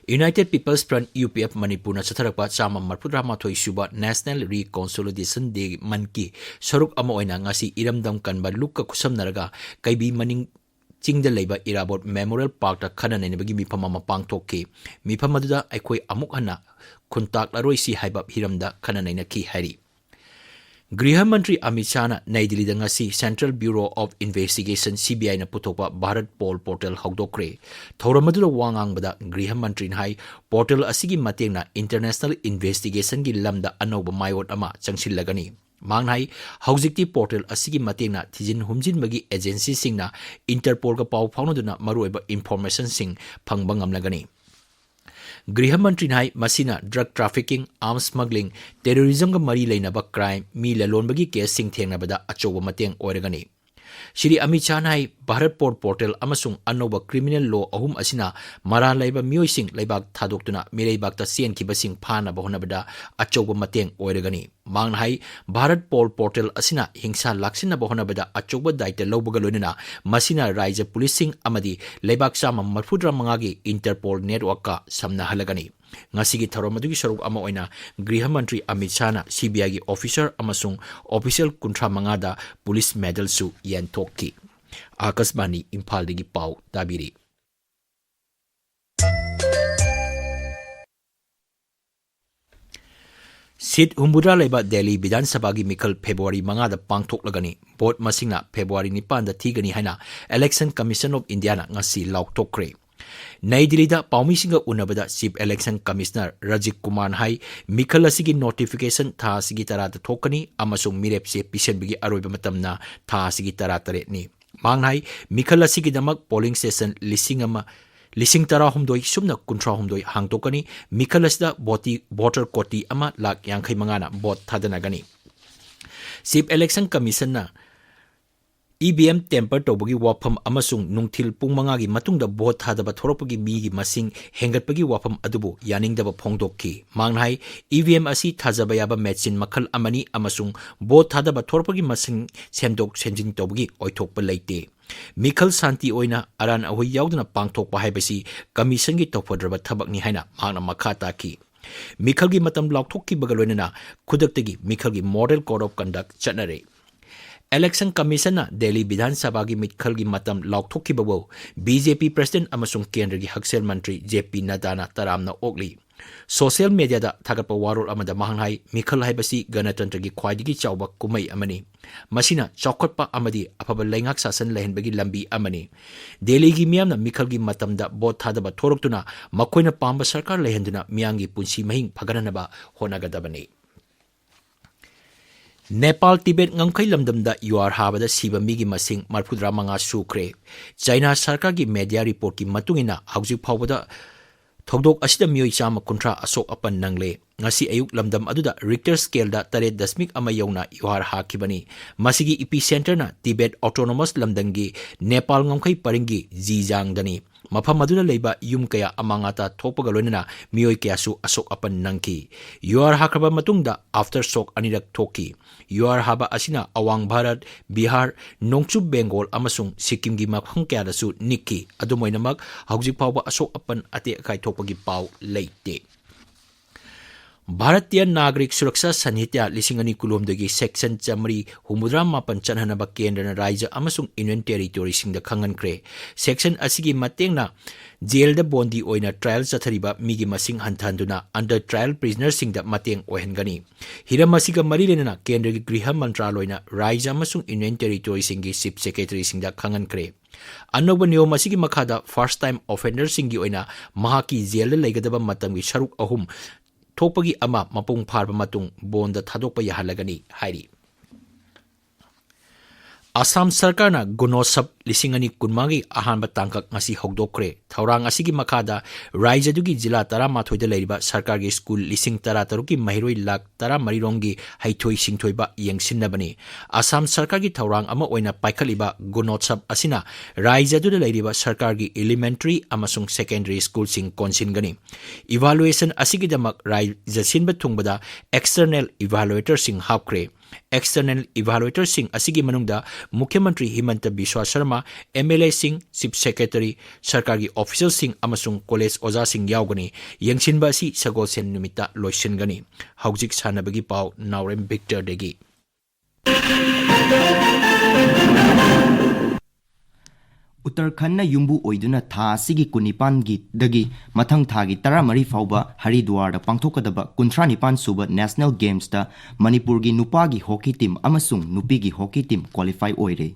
United People's Front, U P F, ꯃꯅꯤꯄꯨꯔꯅ ꯆꯠꯊꯔꯛꯄ ꯆꯥꯝꯃ ꯃꯔꯤꯐꯨꯇꯔꯥ ꯃꯥꯊꯣꯏ ꯁꯨꯕ National Reconciliation Day ꯃꯟꯀꯤ ꯁꯔꯨꯛ ꯑꯃ ꯑꯣꯏꯅ ꯉꯁꯤ ꯏꯔꯝꯗꯝ ꯀꯟꯕ ꯂꯨꯞꯀ ꯈꯨꯠꯁꯝꯅꯔꯒ ꯀꯩꯕꯤ ꯃꯅꯤꯡ ꯆꯤꯡꯗ ꯂꯩꯕ ꯏꯔꯥꯕꯣꯠ Memorial Parkꯇ ꯈꯟꯅ ꯅꯩꯅꯕꯒꯤ ꯃꯤꯐꯝ ꯑꯃ ꯄꯥꯡꯊꯣꯛꯈꯤ꯫ ꯃꯤꯐꯝ ꯑꯗꯨꯗ ꯑꯩꯈꯣꯏ ꯑꯃꯨꯛ ꯍꯟꯅ ꯈꯨꯟꯇꯥꯛꯂꯔꯣꯏꯁꯤ ꯍꯥꯏꯕ ꯍꯤꯔꯝꯗ ꯈꯟꯅ ꯅꯩꯅꯈꯤ ꯍꯥꯏꯔꯤ꯫ ꯒ꯭ꯔꯤꯍ ꯃꯟꯇ꯭ꯔꯤ ꯑꯃꯤꯠ ꯁꯥꯍꯅ ꯅꯩ ꯗꯤꯜꯂꯤꯗ ꯉꯁꯤ Central Bureau of Investigation, C B I ꯅ ꯄꯨꯊꯣꯛꯄ ꯚꯥꯔꯠ ꯄꯣꯜ ꯄꯣꯔꯇꯦꯜ ꯍꯧꯗꯣꯛꯈ꯭ꯔꯦ꯫ ꯊꯧꯔꯝ ꯑꯗꯨꯗ ꯋꯥ ꯉꯥꯡꯕꯗ ꯒ꯭ꯔꯤꯍ ꯃꯟꯇ꯭ꯔꯤꯅ ꯍꯥꯏ, ꯄꯣꯔꯇꯦꯜ ꯑꯁꯤꯒꯤ ꯃꯇꯦꯡꯅ international investigationꯒꯤ ꯂꯝꯗ ꯑꯅꯧꯕ ꯃꯥꯏꯑꯣꯟ ꯑꯃ ꯆꯪꯁꯤꯜꯂꯒꯅꯤ꯫ ꯃꯍꯥꯛꯅ ꯍꯥꯏ, ꯍꯧꯖꯤꯛꯇꯤ ꯄꯣꯔꯇꯦꯜ ꯑꯁꯤꯒꯤ ꯃꯇꯦꯡꯅ ꯊꯤꯖꯤꯟ ꯍꯨꯝꯖꯤꯟꯕꯒꯤ agencyꯁꯤꯡꯅ Interpolꯒ ꯄꯥꯎ ꯐꯥꯎꯅꯗꯨꯅ ꯃꯔꯨꯑꯣꯏꯕ informationꯁꯤꯡ ꯐꯪꯕ ꯉꯝꯂꯒꯅꯤ꯫ ꯒ꯭ꯔꯤꯍ ꯃꯟꯇ꯭ꯔꯤꯅ ꯍꯥꯏ, ꯃꯁꯤꯅ drug trafficking, arms smuggling, terrorismꯒ ꯃꯔꯤ ꯂꯩꯅꯕ crime, ꯃꯤ ꯂꯂꯣꯟꯕꯒꯤ caseꯁꯤꯡ ꯊꯦꯡꯅꯕꯗ ꯑꯆꯧꯕ ꯃꯇꯦꯡ ꯑꯣꯏꯔꯒꯅꯤ꯫ ꯁ꯭ꯔꯤ ꯑꯃꯤꯠ ꯁꯥꯍꯅ ꯍꯥꯏ, ꯚꯥꯔꯠ ꯄꯣꯜ ꯄꯣꯔꯇꯦꯜ ꯑꯃꯁꯨꯡ ꯑꯅꯧꯕ criminal law ꯑꯍꯨꯝ ꯑꯁꯤꯅ ꯃꯔꯥꯜ ꯂꯩꯕ ꯃꯤꯑꯣꯏꯁꯤꯡ ꯂꯩꯕꯥꯛ ꯊꯥꯗꯣꯛꯇꯨꯅ ꯃꯤꯔꯩꯕꯥꯛꯇ ꯆꯦꯟꯈꯤꯕꯁꯤꯡ ꯐꯥꯅꯕ ꯍꯣꯠꯅꯕꯗ ꯑꯆꯧꯕ ꯃꯇꯦꯡ ꯑꯣꯏꯔꯒꯅꯤ꯫ ꯃꯍꯥꯛꯅ ꯍꯥꯏ, ꯚꯥꯔꯠ ꯄꯣꯜ ꯄꯣꯔꯇꯦꯜ ꯑꯁꯤꯅ ꯍꯤꯡꯁꯥ ꯂꯥꯛꯁꯤꯟꯅꯕ ꯍꯣꯠꯅꯕꯗ ꯑꯆꯧꯕ ꯗꯥꯏꯇ ꯂꯧꯕꯒ ꯂꯣꯏꯅꯅ ꯃꯁꯤꯅ ꯔꯥꯖ꯭ꯌ ꯄꯨꯂꯤꯁꯁꯤꯡ ꯑꯃꯗꯤ ꯂꯩꯕꯥꯛ ꯆꯥꯝꯃ ꯃꯔꯤꯐꯨꯇꯔꯥ ꯃꯉꯥꯒꯤ Interpol networkꯀ ꯁꯝꯅꯍꯜꯂꯒꯅꯤ꯫ ꯉꯁꯤꯒꯤ ꯊꯧꯔꯝ ꯑꯗꯨꯒꯤ ꯁꯔꯨꯛ ꯑꯃ ꯑꯣꯏꯅ ꯒ꯭ꯔꯤꯍ ꯃꯟꯇ꯭ꯔꯤ ꯑꯃꯤꯠ ꯁꯥꯍꯅ CBIꯒꯤ officer ꯑꯃꯁꯨꯡ official ꯀꯨꯟꯊ꯭ꯔꯥ ꯃꯉꯥꯗ police medalꯁꯨ ꯌꯦꯟꯊꯣꯛꯈꯤ꯫ ꯑꯥꯀꯥꯁꯕꯥꯅꯤ ꯏꯝꯐꯥꯜꯗꯒꯤ ꯄꯥꯎ ꯇꯥꯕꯤꯔꯤ꯫ Seat ꯍꯨꯝꯐꯨꯇꯔꯥ ꯂꯩꯕ ꯗꯦꯜꯂꯤ ꯕꯤꯙꯥꯟ ꯁꯚꯥꯒꯤ ꯃꯤꯈꯜ February ꯃꯉꯥꯗ ꯄꯥꯡꯊꯣꯛꯂꯒꯅꯤ꯫ Vote ꯃꯁꯤꯡꯅ February ꯅꯤꯄꯥꯟꯗ ꯊꯤꯒꯅꯤ ꯍꯥꯏꯅ Election Commission of Indiaꯅ ꯉꯁꯤ ꯂꯥꯎꯊꯣꯛꯈ꯭ꯔꯦ꯫ ꯅꯩ ꯗꯤꯜꯂꯤꯗ ꯄꯥꯎꯃꯤꯁꯤꯡꯒ ꯎꯅꯕꯗ Chief Election Commissioner ꯔꯥꯖꯤꯕ ꯀꯨꯃꯥꯔꯅ ꯍꯥꯏ, ꯃꯤꯈꯜ ꯑꯁꯤꯒꯤ notification ꯊꯥ ꯑꯁꯤꯒꯤ ꯇꯔꯥꯗ ꯊꯣꯛꯀꯅꯤ ꯑꯃꯁꯨꯡ ꯃꯤꯔꯦꯞꯁꯦ ꯄꯤꯁꯤꯟꯕꯒꯤ ꯑꯔꯣꯏꯕ ꯃꯇꯝꯅ ꯊꯥ ꯑꯁꯤꯒꯤ ꯇꯔꯥꯇꯔꯦꯠꯅꯤ꯫ ꯃꯍꯥꯛꯅ ꯍꯥꯏ, ꯃꯤꯈꯜ ꯑꯁꯤꯒꯤꯗꯃꯛ polling station ꯂꯤꯁꯤꯡ ꯑꯃ, ꯂꯤꯁꯤꯡ ꯇꯔꯥꯍꯨꯝꯗꯣꯏ ꯁꯨꯞꯅ ꯀꯨꯟꯊ꯭ꯔꯥꯍꯨꯝꯗꯣꯏ ꯍꯥꯡꯗꯣꯛꯀꯅꯤ꯫ ꯃꯤꯈꯜ ꯑꯁꯤꯗ ꯚꯣꯇꯤ-, voter ꯀꯣꯇꯤ ꯑꯃ ꯂꯥꯈ ꯌꯥꯡꯈꯩ ꯃꯉꯥꯅ vote ꯊꯥꯗꯅꯒꯅꯤ꯫ Chief Election Commissionꯅ EVM tamper ꯇꯧꯕꯒꯤ ꯋꯥꯐꯝ ꯑꯃꯁꯨꯡ ꯅꯨꯡꯊꯤꯜ ꯄꯨꯡ ꯃꯉꯥꯒꯤ ꯃꯇꯨꯡꯗ vote ꯊꯥꯗꯕ ꯊꯣꯔꯛꯄꯒꯤ ꯃꯤꯒꯤ ꯃꯁꯤꯡ ꯍꯦꯟꯒꯠꯄꯒꯤ ꯋꯥꯐꯝ ꯑꯗꯨꯕꯨ ꯌꯥꯅꯤꯡꯗꯕ ꯐꯣꯡꯗꯣꯛꯈꯤ꯫ ꯃꯍꯥꯛꯅ ꯍꯥꯏ, EVM ꯑꯁꯤ ꯊꯥꯖꯕ ꯌꯥꯕ machine ꯃꯈꯜ ꯑꯃꯅꯤ ꯑꯃꯁꯨꯡ vote ꯊꯥꯗꯕ ꯊꯣꯔꯛꯄꯒꯤ ꯃꯁꯤꯡ ꯁꯦꯝꯗꯣꯛ ꯁꯦꯝꯖꯤꯟ ꯇꯧꯕꯒꯤ ꯑꯣꯏꯊꯣꯛꯄ ꯂꯩꯇꯦ꯫ ꯃꯤꯈꯜ ꯁꯥꯟꯇꯤ ꯑꯣꯏꯅ ꯑꯔꯥꯟ ꯑꯍꯣꯏ ꯌꯥꯎꯗꯅ ꯄꯥꯡꯊꯣꯛꯄ ꯍꯥꯏꯕꯁꯤ ꯀꯃꯤꯁꯟꯒꯤ ꯇꯧꯐꯗ꯭ꯔꯕ ꯊꯕꯛꯅꯤ ꯍꯥꯏꯅ ꯃꯍꯥꯛꯅ ꯃꯈꯥ ꯇꯥꯈꯤ꯫ ꯃꯤꯈꯜꯒꯤ ꯃꯇꯝ ꯂꯥꯎꯊꯣꯛꯈꯤꯕꯒ ꯂꯣꯏꯅꯅ ꯈꯨꯗꯛꯇꯒꯤ ꯃꯤꯈꯜꯒꯤ Model Code of Conduct ꯆꯠꯅꯔꯦ꯫ Election Commissionꯅ Delhi ꯕꯤꯙꯥꯟ ꯁꯚꯥꯒꯤ ꯃꯤꯈꯜꯒꯤ ꯃꯇꯝ ꯂꯥꯎꯊꯣꯛꯈꯤꯕꯕꯨ BJP President ꯑꯃꯁꯨꯡ ꯀꯦꯟꯗ꯭ꯔꯒꯤ ꯍꯛꯁꯦꯜ ꯃꯟꯇ꯭ꯔꯤ JP Naddꯥꯅ ꯇꯔꯥꯝꯅ ꯑꯣꯛꯂꯤ꯫ Social mediaꯗ ꯊꯥꯒꯠꯄ ꯋꯥꯔꯣꯜ ꯑꯃꯗ ꯃꯍꯥꯛꯅ ꯍꯥꯏ, ꯃꯤꯈꯜ ꯍꯥꯏꯕꯁꯤ ꯒꯅꯇꯟꯇ꯭ꯔꯒꯤ ꯈ꯭ꯋꯥꯏꯗꯒꯤ ꯆꯥꯎꯕ ꯀꯨꯝꯍꯩ ꯑꯃꯅꯤ꯫ ꯃꯁꯤꯅ ꯆꯥꯎꯈꯠꯄ ꯑꯃꯗꯤ ꯑꯐꯕ ꯂꯩꯉꯥꯛ ꯁꯥꯁꯟ ꯂꯩꯍꯟꯕꯒꯤ ꯂꯝꯕꯤ ꯑꯃꯅꯤ꯫ ꯗꯦꯜꯂꯤꯒꯤ ꯃꯤꯌꯥꯝꯅ ꯃꯤꯈꯜꯒꯤ ꯃꯇꯝꯗ ꯚꯣꯠ ꯊꯥꯗꯕ ꯊꯣꯔꯛꯇꯨꯅ ꯃꯈꯣꯏꯅ ꯄꯥꯝꯕ ꯁꯔꯀꯥꯔ ꯂꯩꯍꯟꯗꯨꯅ ꯃꯤꯌꯥꯝꯒꯤ ꯄꯨꯟꯁꯤ ꯃꯍꯤꯡ ꯐꯒꯠꯍꯟꯅꯕ ꯍꯣꯠꯅꯒꯗꯕꯅꯤ꯫ ꯅꯦꯄꯥꯜ ꯇꯤꯕꯦꯠ ꯉꯝꯈꯩ ꯂꯝꯗꯝꯗ ꯌꯨꯍꯥꯔ ꯍꯥꯕꯗ ꯁꯤꯕ ꯃꯤꯒꯤ ꯃꯁꯤꯡ ꯃꯔꯤꯐꯨꯇꯔꯥ ꯃꯉꯥ ꯁꯨꯈ꯭ꯔꯦ꯫ ꯆꯥꯏꯅꯥ ꯁꯔꯀꯥꯔꯒꯤ media reportꯀꯤ ꯃꯇꯨꯡ ꯏꯟꯅ ꯍꯧꯖꯤꯛ ꯐꯥꯎꯕꯗ ꯊꯧꯗꯣꯛ ꯑꯁꯤꯗ ꯃꯤꯑꯣꯏ ꯆꯥꯝꯃ ꯀꯨꯟꯊ꯭ꯔꯥ ꯑꯁꯣꯛ ꯑꯄꯟ ꯅꯪꯂꯦ꯫ ꯉꯁꯤ ꯑꯌꯨꯛ ꯂꯝꯗꯝ ꯑꯗꯨꯗ Richter scaleꯗ ꯇꯔꯦꯠ ꯗꯁꯃꯤꯛ ꯑꯃ ꯌꯧꯅ ꯌꯨꯍꯥꯔ ꯍꯥꯈꯤꯕꯅꯤ꯫ ꯃꯁꯤꯒꯤ epicenterꯅ ꯇꯤꯕꯦꯠ Autonomous ꯂꯝꯗꯝꯒꯤ ꯅꯦꯄꯥꯜ ꯉꯝꯈꯩ ꯄꯔꯤꯡꯒꯤ ꯖꯤꯖꯥꯡꯗꯅꯤ꯫ ꯃꯐꯝ ꯑꯗꯨꯗ ꯂꯩꯕ ꯌꯨꯝ ꯀꯌꯥ ꯑꯃꯥꯡ ꯑꯇꯥ ꯊꯣꯛꯄꯒ ꯂꯣꯏꯅꯅ ꯃꯤꯑꯣꯏ ꯀꯌꯥꯁꯨ ꯑꯁꯣꯛ ꯑꯄꯟ ꯅꯪꯈꯤ꯫ ꯌꯨꯍꯥꯔ ꯍꯥꯈ꯭ꯔꯕ ꯃꯇꯨꯡꯗ aftershock ꯑꯅꯤꯔꯛ ꯊꯣꯛꯈꯤ꯫ ꯌꯨꯍꯥꯔ ꯍꯥꯕ ꯑꯁꯤꯅ ꯑꯋꯥꯡ ꯚꯥꯔꯠ, ꯕꯤꯍꯥꯔ, ꯅꯣꯡꯆꯨꯞ ꯕꯦꯡꯒꯣꯜ ꯑꯃꯁꯨꯡ ꯁꯤꯛꯀꯤꯝꯒꯤ ꯃꯐꯝ ꯀꯌꯥꯗꯁꯨ ꯅꯤꯛꯈꯤ꯫ ꯑꯗꯨꯝ ꯑꯣꯏꯅꯃꯛ, ꯍꯧꯖꯤꯛ ꯐꯥꯎꯕ ꯑꯁꯣꯛ ꯑꯄꯟ ꯑꯇꯦꯛ ꯑꯀꯥꯏ ꯊꯣꯛꯄꯒꯤ ꯄꯥꯎ ꯂꯩꯇꯦ꯫ ꯚꯥꯔꯇꯤꯌ ꯅꯥꯒꯔꯤꯛ ꯁꯨꯔꯛꯁꯥ ꯁꯟꯍꯤꯇꯥ ꯂꯤꯁꯤꯡ ꯑꯅꯤ ꯀꯨꯟꯍꯨꯝꯗꯣꯏꯒꯤ section ꯆꯥꯃꯔꯤ ꯍꯨꯝꯐꯨꯇꯔꯥ ꯃꯥꯄꯟ ꯆꯠꯍꯟꯅꯕ ꯀꯦꯟꯗ꯭ꯔꯅ ꯔꯥꯖ꯭ꯌ ꯑꯃꯁꯨꯡ Union Territoryꯁꯤꯡꯗ ꯈꯪꯍꯟꯈ꯭ꯔꯦ꯫ Section ꯑꯁꯤꯒꯤ ꯃꯇꯦꯡꯅ ꯖꯦꯜꯗ ꯕꯣꯟꯗꯤ ꯑꯣꯏꯅ trial ꯆꯠꯊꯔꯤꯕ ꯃꯤꯒꯤ ꯃꯁꯤꯡ ꯍꯟꯊꯍꯟꯗꯨꯅ under trial prisonerꯁꯤꯡꯗ ꯃꯇꯦꯡ ꯑꯣꯏꯍꯟꯒꯅꯤ꯫ ꯍꯤꯔꯝ ꯑꯁꯤꯒ ꯃꯔꯤ ꯂꯩꯅꯅ ꯀꯦꯟꯗ꯭ꯔꯒꯤ ꯒ꯭ꯔꯤꯍ ꯃꯟꯇ꯭ꯔꯥꯂꯣꯏꯅ ꯔꯥꯖ꯭ꯌ ꯑꯃꯁꯨꯡ Union Territoryꯁꯤꯡꯒꯤ Chief Secretaryꯁꯤꯡꯗ ꯈꯪꯍꯟꯈ꯭ꯔꯦ꯫ ꯑꯅꯧꯕ ꯅꯤꯌꯣꯝ ꯑꯁꯤꯒꯤ ꯃꯈꯥꯗ first time offenderꯁꯤꯡꯒꯤ ꯑꯣꯏꯅ ꯃꯍꯥꯛꯀꯤ ꯖꯦꯜꯗ ꯂꯩꯒꯗꯕ ꯃꯇꯝꯒꯤ ꯁꯔꯨꯛ ꯑꯍꯨꯝ ꯊꯣꯛꯄꯒꯤ ꯑꯃ ꯃꯄꯨꯡ ꯐꯥꯔꯕ ꯃꯇꯨꯡ ꯕꯣꯟꯗ ꯊꯥꯗꯣꯛꯄ ꯌꯥꯍꯜꯂꯒꯅꯤ ꯍꯥꯏꯔꯤ꯫ ꯑꯁꯥꯝ ꯁꯔꯀꯥꯔꯅ ꯒꯨꯅꯣꯠꯁꯕ ꯂꯤꯁꯤꯡ ꯑꯅꯤ ꯀꯨꯟꯃꯉꯥꯒꯤ ꯑꯍꯥꯟꯕ ꯇꯥꯡꯀꯛ ꯉꯁꯤ ꯍꯧꯗꯣꯛꯈ꯭ꯔꯦ꯫ ꯊꯧꯔꯥꯡ ꯑꯁꯤꯒꯤ ꯃꯈꯥꯗ ꯔꯥꯖ꯭ꯌꯗꯨꯒꯤ ꯖꯤꯂꯥ ꯇꯔꯥꯃꯥꯊꯣꯏꯗ ꯂꯩꯔꯤꯕ ꯁꯔꯀꯥꯔꯒꯤ ꯁ꯭ꯀꯨꯜ ꯂꯤꯁꯤꯡ ꯇꯔꯥꯇꯔꯨꯛꯀꯤ ꯃꯍꯩꯔꯣꯏ ꯂꯥꯈ ꯇꯔꯥꯃꯔꯤꯔꯣꯝꯒꯤ ꯍꯩꯊꯣꯏ ꯁꯤꯡꯊꯣꯏꯕ ꯌꯦꯡꯁꯤꯟꯅꯕꯅꯤ꯫ ꯑꯁꯥꯝ ꯁꯔꯀꯥꯔꯒꯤ ꯊꯧꯔꯥꯡ ꯑꯃ ꯑꯣꯏꯅ ꯄꯥꯏꯈꯠꯂꯤꯕ ꯒꯨꯅꯣꯠꯁꯕ ꯑꯁꯤꯅ ꯔꯥꯖ꯭ꯌꯗꯨꯗ ꯂꯩꯔꯤꯕ ꯁꯔꯀꯥꯔꯒꯤ elementary ꯑꯃꯁꯨꯡ secondary ꯁ꯭ꯀꯨꯜꯁꯤꯡ ꯀꯣꯟꯁꯤꯟꯒꯅꯤ꯫ Evaluation ꯑꯁꯤꯒꯤꯗꯃꯛ ꯔꯥꯖ꯭ꯌ ꯁꯤꯟꯕ ꯊꯨꯡꯕꯗ external evaluatorꯁꯤꯡ ꯍꯥꯞꯈ꯭ꯔꯦ꯫ External evaluatorꯁꯤꯡ ꯑꯁꯤꯒꯤ ꯃꯅꯨꯡꯗ ꯃꯨꯈ꯭ꯌ ꯃꯟꯇ꯭ꯔꯤ ꯍꯤꯃꯟꯇ ꯕꯤꯁ꯭ꯋꯥ ꯁꯔꯃ, ꯑꯦꯝ ꯑꯦꯜ ꯑꯦꯁꯤꯡ, ꯆꯤꯐ ꯁꯦꯀ꯭ꯔꯦꯇꯔꯤ, ꯁꯔꯀꯥꯔꯒꯤ ꯑꯣꯐꯤꯁꯤꯌꯦꯜꯁꯤꯡ ꯑꯃꯁꯨꯡ ꯀꯣꯂꯦꯖ ꯑꯣꯖꯥꯁꯤꯡ ꯌꯥꯎꯒꯅꯤ꯫ ꯌꯦꯡꯁꯤꯟꯕ ꯑꯁꯤ ꯁꯒꯣꯜꯁꯦꯟ ꯅꯨꯃꯤꯠꯇ ꯂꯣꯏꯁꯤꯟꯒꯅꯤ꯫ ꯍꯧꯖꯤꯛ ꯁꯥꯟꯅꯕꯒꯤ ꯄꯥꯎ, ꯅꯥꯎꯔꯦꯝ ꯚꯤꯛꯇꯔꯗꯒꯤ꯫ ꯎꯠꯇꯔꯈꯟꯗꯅ ꯌꯨꯝꯕꯨ ꯑꯣꯏꯗꯨꯅ ꯊꯥ ꯑꯁꯤꯒꯤ ꯀꯨꯟꯅꯤꯄꯥꯟꯒꯤꯗꯒꯤ ꯃꯊꯪ ꯊꯥꯒꯤ ꯇꯔꯥꯃꯔꯤ ꯐꯥꯎꯕ ꯍꯔꯤꯗ꯭ꯋꯥꯔꯗ ꯄꯥꯡꯊꯣꯛꯀꯗꯕ ꯀꯨꯟꯊ꯭ꯔꯥ ꯅꯤꯄꯥꯟ ꯁꯨꯕ ꯅꯦꯁꯅꯦꯜ ꯒꯦꯝꯁꯇ ꯃꯅꯤꯄꯨꯔꯒꯤ ꯅꯨꯄꯥꯒꯤ ꯍꯣꯀꯤ ꯇꯤꯝ ꯑꯃꯁꯨꯡ ꯅꯨꯄꯤꯒꯤ ꯍꯣꯀꯤ ꯇꯤꯝ ꯀ꯭ꯋꯥꯂꯤꯐꯥꯏ ꯑꯣꯏꯔꯦ꯫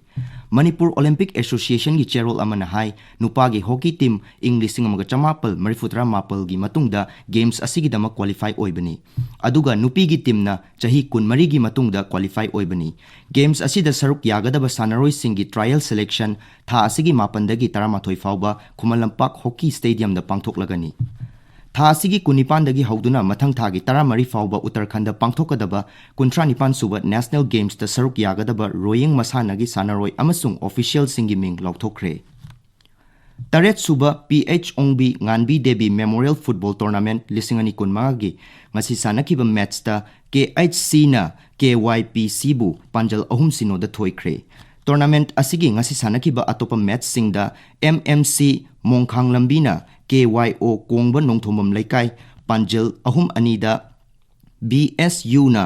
ꯃꯅꯤꯄꯨꯔ ꯑꯣꯂꯤꯝꯄꯤꯛ ꯑꯦꯁꯣꯁꯤꯌꯦꯁꯟꯒꯤ ꯆꯦꯔꯣꯜ ꯑꯃꯅ ꯍꯥꯏ, ꯅꯨꯄꯥꯒꯤ ꯍꯣꯀꯤ ꯇꯤꯝ ꯏꯪ ꯂꯤꯁꯤꯡ ꯑꯃꯒ ꯆꯃꯥꯄꯜ ꯃꯔꯤꯐꯨꯇꯔꯥ ꯃꯥꯄꯜꯒꯤ ꯃꯇꯨꯡꯗ ꯒꯦꯝꯁ ꯑꯁꯤꯒꯤꯗꯃꯛ ꯀ꯭ꯋꯥꯂꯤꯐꯥꯏ ꯑꯣꯏꯕꯅꯤ, ꯑꯗꯨꯒ ꯅꯨꯄꯤꯒꯤ ꯇꯤꯝꯅ ꯆꯍꯤ ꯀꯨꯟꯃꯔꯤꯒꯤ ꯃꯇꯨꯡꯗ ꯀ꯭ꯋꯥꯂꯤꯐꯥꯏ ꯑꯣꯏꯕꯅꯤ꯫ ꯒꯦꯝꯁ ꯑꯁꯤꯗ ꯁꯔꯨꯛ ꯌꯥꯒꯗꯕ ꯁꯥꯟꯅꯔꯣꯏꯁꯤꯡꯒꯤ ꯇ꯭ꯔꯥꯏꯌꯦꯜ ꯁꯦꯂꯦꯛꯁꯟ ꯊꯥ ꯑꯁꯤꯒꯤ ꯃꯥꯄꯟꯗꯒꯤ ꯇꯔꯥꯃꯥꯊꯣꯏ ꯐꯥꯎꯕ ꯈꯨꯃꯟ ꯂꯝꯄꯥꯛ ꯍꯣꯀꯤ ꯁ꯭ꯇꯦꯗꯤꯌꯝꯗ ꯄꯥꯡꯊꯣꯛꯂꯒꯅꯤ꯫ ꯊꯥ ꯑꯁꯤꯒꯤ ꯀꯨꯟꯅꯤꯄꯥꯟꯗꯒꯤ ꯍꯧꯗꯨꯅ ꯃꯊꯪ ꯊꯥꯒꯤ ꯇꯔꯥꯃꯔꯤ ꯐꯥꯎꯕ ꯎꯠꯇꯔꯈꯟꯗ ꯄꯥꯡꯊꯣꯛꯀꯗꯕ ꯀꯨꯟꯊ꯭ꯔꯥ ꯅꯤꯄꯥꯟ ꯁꯨꯕ ꯅꯦꯁꯅꯦꯜ ꯒꯦꯝꯁꯇ ꯁꯔꯨꯛ ꯌꯥꯒꯗꯕ ꯔꯣꯌꯤꯡ ꯃꯁꯥꯟꯅꯒꯤ ꯁꯥꯟꯅꯔꯣꯏ ꯑꯃꯁꯨꯡ ꯑꯣꯐꯤꯁꯤꯌꯦꯜꯁꯤꯡꯒꯤ ꯃꯤꯡ ꯂꯥꯎꯊꯣꯛꯈ꯭ꯔꯦ꯫ ꯇꯔꯦꯠ ꯁꯨꯕ P H Ongbi Nganbi Devi memorial football tournament ꯂꯤꯁꯤꯡ ꯑꯅꯤ ꯀꯨꯟꯃꯉꯥꯒꯤ ꯉꯁꯤ ꯁꯥꯟꯅꯈꯤꯕ ꯃꯦꯠꯆꯇ ꯀꯦ ꯑꯩꯆ ꯁꯤꯅ ꯀꯦ ꯋꯥꯏ ꯄꯤ ꯁꯤꯕꯨ ꯄꯥꯟꯖꯜ ꯑꯍꯨꯝ ꯁꯤꯅꯣꯗ ꯊꯣꯏꯈ꯭ꯔꯦ꯫ ꯇꯣꯔꯅꯥꯃꯦꯟꯠ ꯑꯁꯤꯒꯤ ꯉꯁꯤ ꯁꯥꯟꯅꯈꯤꯕ ꯑꯇꯣꯞꯄ ꯃꯦꯠꯆꯁꯤꯡꯗ M M C ꯃꯣꯡꯈꯥꯡꯂꯝꯕꯤꯅ K Y ꯑꯣ ꯀꯣꯡꯕ ꯅꯣꯡꯊꯣꯝꯕꯝ ꯂꯩꯀꯥꯏ ꯄꯥꯟꯖꯜ ꯑꯍꯨꯝ ꯑꯅꯤꯗ, ꯕꯤ ꯑꯦꯁ ꯌꯨꯅ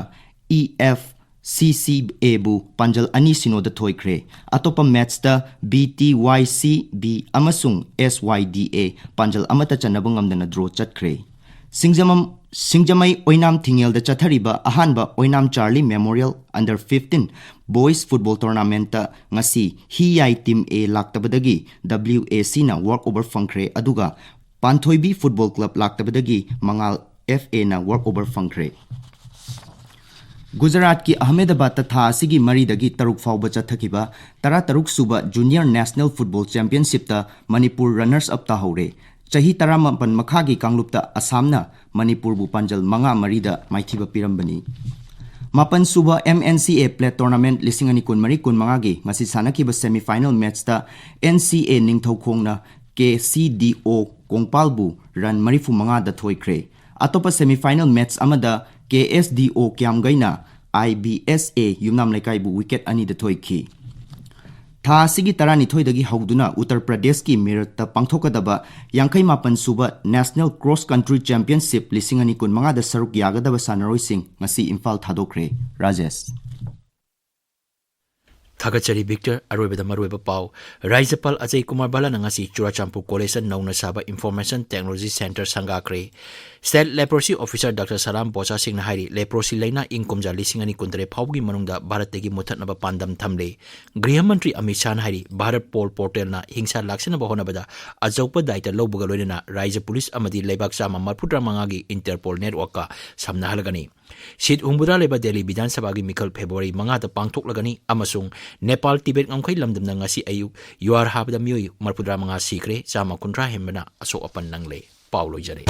ꯏ ꯑꯦꯐ ꯁꯤ ꯁꯤ ꯑꯦꯕꯨ ꯄꯥꯟꯖꯜ ꯑꯅꯤ ꯁꯤꯅꯣꯗ ꯊꯣꯏꯈ꯭ꯔꯦ꯫ ꯑꯇꯣꯞꯄ ꯃꯦꯠꯆꯇ ꯕꯤ ꯇꯤ ꯋꯥꯏ ꯁꯤ ꯕꯤ ꯑꯃꯁꯨꯡ ꯑꯦꯁ ꯋꯥꯏ ꯗꯤ ꯑꯦ ꯄꯥꯟꯖꯜ ꯑꯃꯠꯇ ꯆꯟꯅꯕ ꯉꯝꯗꯅ ꯗ꯭ꯔꯣ ꯆꯠꯈ꯭ꯔꯦ꯫ ꯁꯤꯡꯖꯃꯝ-, ꯁꯤꯡꯖꯃꯩ ꯑꯣꯏꯅꯥꯝ ꯊꯤꯡꯉꯦꯜꯗ ꯆꯠꯊꯔꯤꯕ ꯑꯍꯥꯟꯕ Oinam Charlie memorial under fifteen boys football ꯇꯣꯔꯅꯥꯃꯦꯟꯠꯇ ꯉꯁꯤ ꯍꯤꯌꯥꯏ ꯇꯤꯝ ꯑꯦ ꯂꯥꯛꯇꯕꯗꯒꯤ ꯗꯕ꯭ꯂꯤꯎ ꯑꯦ ꯁꯤꯅ ꯋꯥꯛ ꯑꯣꯚꯔ ꯐꯪꯈ꯭ꯔꯦ, ꯑꯗꯨꯒ ꯄꯥꯟꯊꯣꯏꯕꯤ ꯐꯨꯠꯕꯣꯜ ꯀ꯭ꯂꯕ ꯂꯥꯛꯇꯕꯗꯒꯤ ꯃꯉꯥꯜ ꯑꯦꯐ ꯑꯦꯅ ꯋꯥꯛ ꯑꯣꯚꯔ ꯐꯪꯈ꯭ꯔꯦ꯫ ꯒꯨꯖꯔꯥꯠꯀꯤ ꯑꯍꯃꯦꯗꯕꯥꯗꯇ ꯊꯥ ꯑꯁꯤꯒꯤ ꯃꯔꯤꯗꯒꯤ ꯇꯔꯨꯛ ꯐꯥꯎꯕ ꯆꯠꯊꯈꯤꯕ ꯇꯔꯥꯇꯔꯨꯛ ꯁꯨꯕ ꯖꯨꯅꯤꯌꯔ ꯅꯦꯁꯅꯦꯜ ꯐꯨꯠꯕꯣꯜ ꯆꯦꯝꯄꯤꯌꯟꯁꯤꯞꯇ ꯃꯅꯤꯄꯨꯔ ꯔꯟꯅꯔꯁ ꯑꯞ ꯇꯥꯍꯧꯔꯦ꯫ ꯆꯍꯤ ꯇꯔꯥꯃꯥꯄꯟ ꯃꯈꯥꯒꯤ ꯀꯥꯡꯂꯨꯞꯇ ꯑꯁꯥꯝꯅ ꯃꯅꯤꯄꯨꯔꯕꯨ ꯄꯥꯟꯖꯜ ꯃꯉꯥ ꯃꯔꯤꯗ ꯃꯥꯏꯊꯤꯕ ꯄꯤꯔꯝꯕꯅꯤ꯫ ꯃꯥꯄꯟ ꯁꯨꯕ ꯑꯦꯝ ꯑꯦꯟ ꯁꯤ ꯑꯦ ꯄ꯭ꯂꯦꯠ ꯇꯣꯔꯅꯥꯃꯦꯟꯠ ꯂꯤꯁꯤꯡ ꯑꯅꯤ ꯀꯨꯟꯃꯔꯤ ꯀꯨꯟꯃꯉꯥꯒꯤ ꯉꯁꯤ ꯁꯥꯟꯅꯈꯤꯕ ꯁꯦꯃꯤ ꯐꯥꯏꯅꯦꯜ ꯃꯦꯠꯆꯇ ꯑꯦꯟ ꯁꯤ ꯑꯦ ꯅꯤꯡꯊꯧꯈꯣꯡꯅ ꯀꯦ ꯁꯤ ꯗꯤ ꯑꯣ ꯀꯣꯡꯄꯥꯜꯕꯨ ꯔꯟ ꯃꯔꯤꯐꯨ ꯃꯉꯥꯗ ꯊꯣꯏꯈ꯭ꯔꯦ꯫ ꯑꯇꯣꯞꯄ ꯁꯦꯃꯤ ꯐꯥꯏꯅꯦꯜ ꯃꯦꯠꯆ ꯑꯃꯗ ꯀꯦ ꯑꯦꯁ ꯗꯤ ꯑꯣ ꯀ꯭ꯌꯥꯝꯒꯩꯅ ꯑꯥꯏ ꯕꯤ ꯑꯦꯁ ꯑꯦ ꯌꯨꯝꯅꯥꯝ ꯂꯩꯀꯥꯏꯕꯨ ꯋꯤꯀꯦꯠ ꯑꯅꯤꯗ ꯊꯣꯏꯈꯤ꯫ ꯊꯥ ꯑꯁꯤꯒꯤ ꯇꯔꯥꯅꯤꯊꯣꯏꯗꯒꯤ ꯍꯧꯗꯨꯅ ꯎꯠꯇꯔ ꯄ꯭ꯔꯗꯦꯁꯀꯤ ꯃꯤꯔꯠꯇ ꯄꯥꯡꯊꯣꯛꯀꯗꯕ ꯌꯥꯡꯈꯩ ꯃꯥꯄꯟ ꯁꯨꯕ National Cross Country Championship ꯂꯤꯁꯤꯡ ꯑꯅꯤ ꯀꯨꯟꯃꯉꯥꯗ ꯁꯔꯨꯛ ꯌꯥꯒꯗꯕ ꯁꯥꯟꯅꯔꯣꯏꯁꯤꯡ ꯉꯁꯤ ꯏꯝꯐꯥꯜ ꯊꯥꯗꯣꯛꯈ꯭ꯔꯦ꯫ ꯔꯥꯖꯦꯁ꯫ ꯊꯥꯒꯠꯆꯔꯤ ꯕꯤꯛꯇꯔ꯫ ꯑꯔꯣꯏꯕꯗ ꯃꯔꯨꯑꯣꯏꯕ ꯄꯥꯎ꯫ ꯔꯥꯖ꯭ꯌꯄꯥꯜ ꯑꯖꯌ ꯀꯨꯃꯥꯔ ꯚꯜꯂꯥꯅ ꯉꯁꯤ ꯆꯨꯔꯥꯆꯥꯟꯄꯨꯔ ꯀꯣꯂꯦꯖꯇ ꯅꯧꯅ ꯁꯥꯕ Information Technology Centre ꯁꯪꯒꯥꯈ꯭ꯔꯦ꯫ State Leprosy Officer doctor Salam Bocha ꯁꯤꯡꯅ ꯍꯥꯏꯔꯤ, ꯂꯦꯄ꯭ꯔꯣꯁꯤ ꯂꯥꯏꯅꯥ ꯏꯪ ꯀꯨꯝꯖꯥ ꯂꯤꯁꯤꯡ ꯑꯅꯤ ꯀꯨꯟꯇꯔꯦꯠ ꯐꯥꯎꯕꯒꯤ ꯃꯅꯨꯡꯗ ꯚꯥꯔꯠꯇꯒꯤ ꯃꯨꯠꯊꯠꯅꯕ ꯄꯥꯟꯗꯝ ꯊꯝꯂꯦ꯫ ꯒ꯭ꯔꯤꯍ ꯃꯟꯇ꯭ꯔꯤ ꯑꯃꯤꯠ ꯁꯥꯍꯅ ꯍꯥꯏꯔꯤ, ꯚꯥꯔꯠ ꯄꯣꯜ ꯄꯣꯔꯇꯦꯜꯅ ꯍꯤꯡꯁꯥ ꯂꯥꯛꯁꯤꯟꯅꯕ ꯍꯣꯠꯅꯕꯗ ꯑꯆꯧꯕ ꯗꯥꯏꯇ ꯂꯧꯕꯒ ꯂꯣꯏꯅꯅ ꯔꯥꯖ꯭ꯌ ꯄꯨꯂꯤꯁ ꯑꯃꯗꯤ ꯂꯩꯕꯥꯛ ꯆꯥꯝꯃ ꯃꯔꯤꯐꯨꯇꯔꯥ ꯃꯉꯥꯒꯤ Interpol networkꯀ ꯁꯝꯅꯍꯜꯂꯒꯅꯤ꯫ ꯁꯤꯠ ꯍꯨꯝꯐꯨꯇꯔꯥ ꯂꯩꯕ ꯗꯦꯜꯂꯤ ꯕꯤꯙꯥꯟ ꯁꯚꯥꯒꯤ ꯃꯤꯈꯜ ꯐꯦꯕ꯭ꯔꯨꯋꯥꯔꯤ ꯃꯉꯥꯗ ꯄꯥꯡꯊꯣꯛꯂꯒꯅꯤ ꯑꯃꯁꯨꯡ ꯅꯦꯄꯥꯜ ꯇꯤꯕꯦꯠ ꯉꯝꯈꯩ ꯂꯝꯗꯝꯗ ꯉꯁꯤ ꯑꯌꯨꯛ ꯌꯨꯍꯥꯔ ꯍꯥꯕꯗ ꯃꯤꯑꯣꯏ ꯃꯔꯤꯐꯨꯇꯔꯥ ꯃꯉꯥ ꯁꯤꯈ꯭ꯔꯦ, ꯆꯥꯝꯃ ꯀꯨꯟꯊ꯭ꯔꯥ ꯍꯦꯟꯕꯅ ꯑꯁꯣꯛ ꯑꯄꯟ ꯅꯪꯂꯦ꯫ ꯄꯥꯎ ꯂꯣꯏꯖꯔꯦ꯫